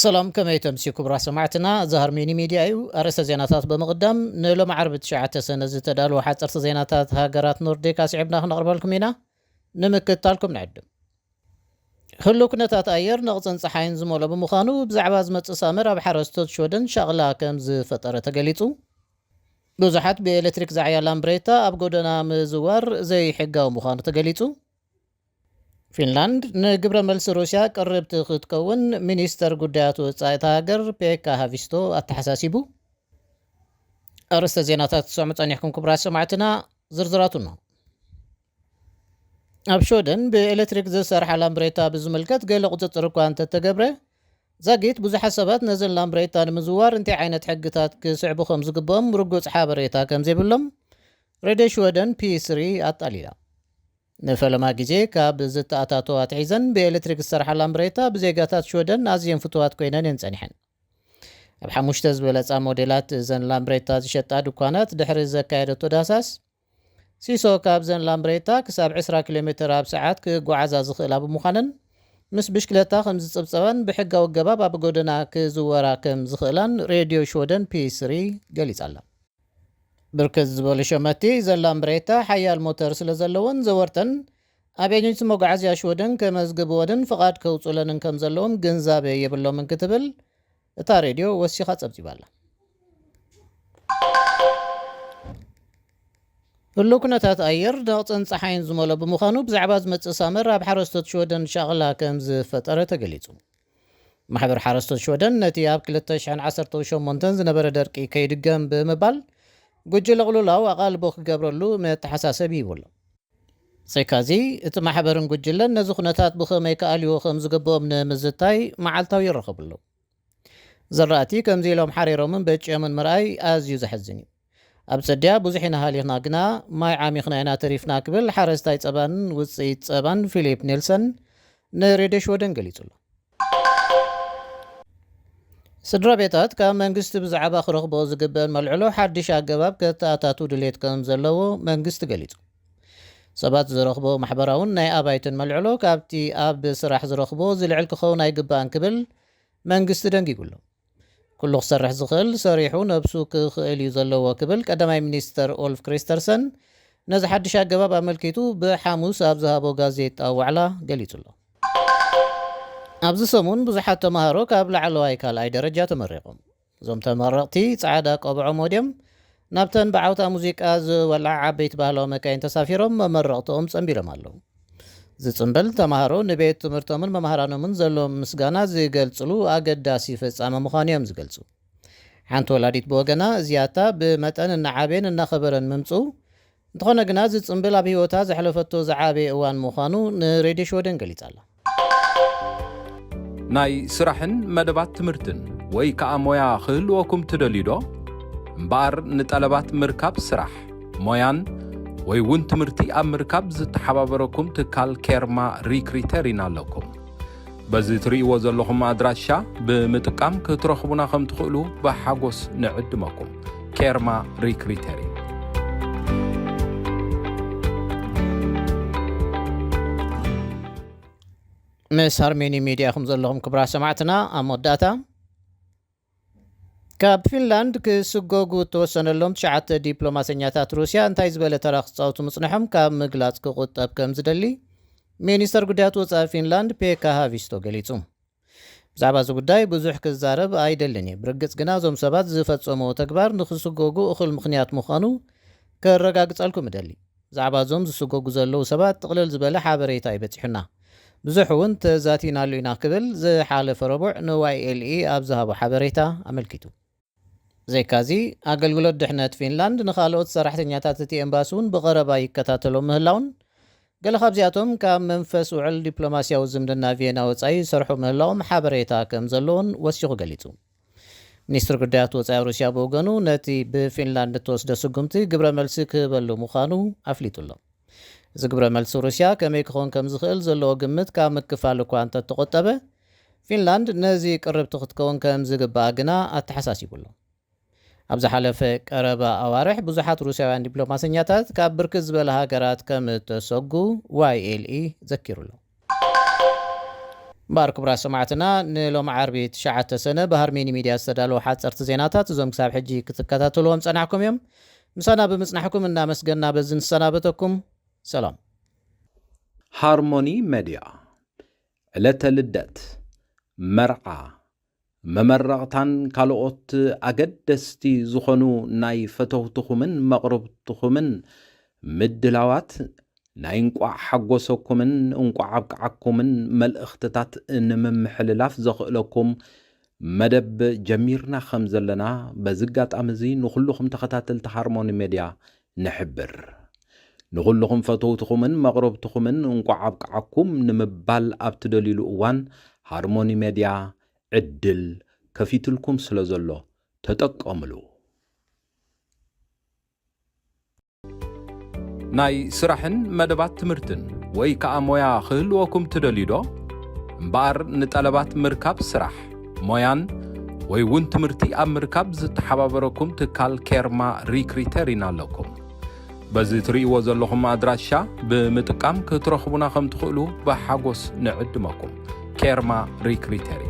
ሰላም፣ ከመይ ተምስዩ ክቡራት ሰማዕትና? እዚ ሃርሜኒ ሚድያ እዩ። ኣርእስተ ዜናታት ብምቕዳም፣ ንሎሚ ዓርቢ ትሽዓተ ሰነ ዝተዳለወ ሓፀርቲ ዜናታት ሃገራት ኖርዲክ ኣስዒብና ክነቕርበልኩም ኢና። ንምክትታልኩም ንዕድም። ህሉ ኩነታት ኣየር ነቕፅን ፀሓይን ዝመልኦ ብምዃኑ፣ ብዛዕባ ዝመፅእ ሳመር ኣብ ሓረስቶት ሽወደን ሻቕላ ከም ዝፈጠረ ተገሊፁ። ብዙሓት ብኤሌክትሪክ ዝዓያ ላምብሬታ ኣብ ጎደና ምዝዋር ዘይሕጋዊ ምዃኑ ተገሊፁ። ፊንላንድ ንግብረ መልሲ ሩስያ ቅርብቲ ክትከውን ሚኒስተር ጉዳያት ወጻኢ እታ ሃገር ፔካ ሃቪስቶ ኣተሓሳሲቡ። ኣርእስተ ዜናታት ትሰምዑ ጸኒሕኩም ክቡራት ሰማዕትና፣ ዝርዝራቱ ነው። ኣብ ሽወደን ብኤሌክትሪክ ዝሰርሓ ላምብሬታ ብዝምልከት ገለ ቁጽጽር እኳ እንተተገብረ፣ ዛጊት ብዙሓት ሰባት ነዘን ላምብሬታ ንምዝዋር እንታይ ዓይነት ሕግታት ክስዕቡ ከም ዝግብኦም ርጉጽ ሓበሬታ ከም ዘይብሎም ሬድዮ ሽወደን ፒ ስሪ ኣጣሊላ። ንፈለማ ግዜ ካብ ዝተኣታተዋ ኣትሒዘን ብኤሌክትሪክ ዝሰርሓ ላምብሬታ ብዜጋታት ሽወደን ኣዝየን ፍቱዋት ኮይነን እየን ጸኒሐን። ኣብ ሓሙሽተ ዝበለጻ ሞዴላት እዘን ላምብሬታ ዝሸጣ ድኳናት ድሕሪ ዘካየደቶ ዳህሳስ፣ ሲሶ ካብዘን ላምብሬታ ክሳብ ዕስራ ኪሎ ሜትር ኣብ ሰዓት ክጓዓዛ ዝኽእላ ብምዃነን፣ ምስ ብሽክለታ ከም ዝጽብጸባን ብሕጋዊ ኣገባብ ኣብ ጎደና ክዝወራ ከም ዝኽእላን ሬድዮ ሽወደን ፒ ስሪ ገሊጻ ኣላ። ብርክት ዝበሉ ሸመቲ ዘላ እምብሬታ ሓያል ሞተር ስለ ዘለወን፣ ዘወርተን ኣቤኒት መጓዓዝያ ሽወደን ከመዝግብወንን ፍቓድ ከውፅለንን ከም ዘለዎም ግንዛበ የብሎምን ክትብል እታ ሬድዮ ወሲኻ ጸብጺባ ኣላ። ህሉ ኩነታት ኣየር ነቕፅን ፀሓይን ዝመሎ ብምዃኑ፣ ብዛዕባ ዝመፅእ ሳመር ኣብ ሓረስቶት ሽወደን ሻቕላ ከም ዝፈጠረ ተገሊጹ። ማሕበር ሓረስቶት ሽወደን ነቲ ኣብ ክልተ ሽሕን ዓሰርተ ሸሞንተን ዝነበረ ደርቂ ከይድገም ብምባል ጉጅለ ቅልውላው ኣቓልቦ ክገብረሉ መተሓሳሰቢ ሂቡ ኣሎ። ብዘይካዚ፣ እቲ ማሕበርን ጉጅለን ነዚ ኩነታት ብኸመይ ክኣልይዎ ከም ዝግብኦም ንምዝታይ መዓልታዊ ይራኸቡ ኣለዉ። ዘራእቲ ከምዚ ኢሎም ሓሪሮምን በጭዮምን ምርኣይ ኣዝዩ ዘሕዝን እዩ። ኣብ ጽድያ ብዙሕ ኢና ሃሊኽና፣ ግና ማይ ዓሚኽና ኢና ተሪፍና ክብል ሓረስታይ ጸባን ውጽኢት ጸባን ፊሊፕ ኔልሰን ንሬድዮ ሽወደን ገሊጹ ኣሎ። ስድራ ቤታት ካብ መንግስቲ ብዛዕባ ክረኽቦ ዝግበአን መልዕሎ ሓድሽ ኣገባብ ከተኣታቱ ድሌት ከም ዘለዎ መንግስቲ ገሊጹ። ሰባት ዝረኽቦ ማሕበራውን ናይ ኣባይትን መልዕሎ ካብቲ ኣብ ስራሕ ዝረኽቦ ዝልዕል ክኸውን ኣይግባእን ክብል መንግስቲ ደንጊጉ ኣሎ። ኩሉ ክሰርሕ ዝኽእል ሰሪሑ ነብሱ ክኽእል እዩ ዘለዎ ክብል ቀዳማይ ሚኒስተር ኡልፍ ክሪስተርሰን ነዚ ሓድሽ ኣገባብ ኣመልኪቱ ብሓሙስ ኣብ ዝሃቦ ጋዜጣ ዋዕላ ገሊጹ ኣሎ። ኣብዚ ሰሙን ብዙሓት ተምሃሮ ካብ ላዕለዋይ ካልኣይ ደረጃ ተመሪቖም። እዞም ተመረቕቲ ጻዕዳ ቆብዖም ወድዮም ናብተን ብዓውታ ሙዚቃ ዝወልዓ ዓበይቲ ባህላዊ መካይን ተሳፊሮም መመረቕትኦም ጸንቢሎም ኣለዉ። እዚ ጽምብል ተምሃሮ ንቤት ትምህርቶምን መምሃራኖምን ዘለዎም ምስጋና ዝገልጽሉ ኣገዳሲ ፍጻመ ምዃኑ እዮም ዝገልጹ። ሓንቲ ወላዲት ብወገና፣ እዚኣታ ብመጠን እናዓበየን እናኸበረን ምምጽኡ፣ እንተኾነ ግና እዚ ጽምብል ኣብ ህይወታ ዘሕለፈቶ ዝዓበየ እዋን ምዃኑ ንሬድዮ ሽወደን ገሊጻ ኣላ። ናይ ስራሕን መደባት ትምህርትን ወይ ከኣ ሞያ ክህልወኩም ትደልዩ ዶ? እምበኣር ንጠለባት ምርካብ ስራሕ፣ ሞያን ወይ እውን ትምህርቲ ኣብ ምርካብ ዝተሓባበረኩም ትካል ኬርማ ሪክሪተሪን ኣለኩም። በዚ ትርእይዎ ዘለኹም ኣድራሻ ብምጥቃም ክትረኽቡና ከም ትኽእሉ ብሓጎስ ንዕድመኩም። ኬርማ ሪክሪተሪን። ምስ ሃርሜኒ ሚድያ ኢኹም ዘለኹም ክቡራት ሰማዕትና። ኣብ መወዳእታ፣ ካብ ፊንላንድ ክስጎጉ እተወሰነሎም ትሽዓተ ዲፕሎማሰኛታት ሩስያ እንታይ ዝበለ ተራ ክጻወቱ ምጽንሖም ካብ ምግላጽ ክቑጠብ ከም ዝደሊ ሚኒስተር ጉዳያት ወጻኢ ፊንላንድ ፔካ ሃቪስቶ ገሊጹ። ብዛዕባ እዚ ጉዳይ ብዙሕ ክዛረብ ኣይደልን እየ። ብርግጽ ግና እዞም ሰባት ዝፈጸምዎ ተግባር ንኽስጎጉ እኹል ምኽንያት ምዃኑ ከረጋግጸልኩም እደሊ። ብዛዕባ እዞም ዝስጎጉ ዘለዉ ሰባት ጥቕልል ዝበለ ሓበሬታ እዩ በጺሑና። ብዙሕ እውን ተዛቲናሉ ኢና ክብል ዝሓለፈ ረቡዕ ንዋይ ኤል ኢ ኣብ ዝሃቦ ሓበሬታ ኣመልኪቱ። ብዘይካዚ፣ ኣገልግሎት ድሕነት ፊንላንድ ንኻልኦት ሰራሕተኛታት እቲ ኤምባሲ እውን ብቐረባ ይከታተሎ ምህላውን፣ ገለ ካብዚኣቶም ካብ መንፈስ ውዕል ዲፕሎማስያዊ ዝምድና ቪየና ወጻኢ ይሰርሑ ምህላዎም ሓበሬታ ከም ዘለዎን ወሲኹ ገሊጹ። ሚኒስትሪ ጉዳያት ወጻኢ ሩስያ ብወገኑ፣ ነቲ ብፊንላንድ እተወስደ ስጉምቲ ግብረ መልሲ ክህበሉ ምዃኑ ኣፍሊጡ ኣሎ። እዚ ግብረ መልሲ ሩስያ ከመይ ክኸውን ከም ዝኽእል ዘለዎ ግምት ካብ ምክፋል እኳ እንተተቖጠበ፣ ፊንላንድ ነዚ ቅርብቲ ክትከውን ከም ዝግባኣ ግና ኣተሓሳሲቡ ኣሎ። ኣብ ዝሓለፈ ቀረባ ኣዋርሕ ብዙሓት ሩስያውያን ዲፕሎማሰኛታት ካብ ብርክት ዝበለ ሃገራት ከም እተሰጉ ዋይ ኤል ኢ ዘኪሩ ኣሎ። እምበኣር ክቡራት ሰማዕትና፣ ንሎሚ ዓርቢ ትሽዓተ ሰነ ብሃርሜኒ ሚድያ ዝተዳለዉ ሓፀርቲ ዜናታት እዞም ክሳብ ሕጂ ክትከታተልዎም ጸናሕኩም እዮም። ምሳና ብምጽናሕኩም እናመስገና በዚ ንሰናበተኩም። ሰላም። ሃርሞኒ መድያ ዕለተ ልደት፣ መርዓ፣ መመረቕታን ካልኦት ኣገደስቲ ዝኾኑ ናይ ፈተውትኹምን መቕርብትኹምን ምድላዋት ናይ እንቋዕ ሓጎሰኩምን እንቋዕ ኣብቅዓኩምን መልእኽትታት ንምምሕልላፍ ዘኽእለኩም መደብ ጀሚርና ከም ዘለና በዚ ኣጋጣሚ እዚ ንኹልኹም ተኸታተልቲ ሃርሞኒ ሜድያ ንሕብር። ንኹልኹም ፈተውትኹምን መቕረብትኹምን እንቋዕ ኣብቅዓኩም ንምባል ኣብ ትደልዩሉ እዋን ሃርሞኒ ሜድያ ዕድል ከፊትልኩም ስለ ዘሎ ተጠቀምሉ። ናይ ስራሕን መደባት ትምህርትን ወይ ከኣ ሞያ ክህልወኩም ትደልዩ ዶ? እምበኣር ንጠለባት ምርካብ ስራሕ፣ ሞያን ወይ እውን ትምህርቲ ኣብ ምርካብ ዝተሓባበረኩም ትካል ኬርማ ሪክሪተር ኢና ኣለኩም። በዚ ትርእይዎ ዘለኹም ኣድራሻ ብምጥቃም ክትረኽቡና ከም ትኽእሉ ብሓጎስ ንዕድመኩም። ኬርማ ሪክሪተር።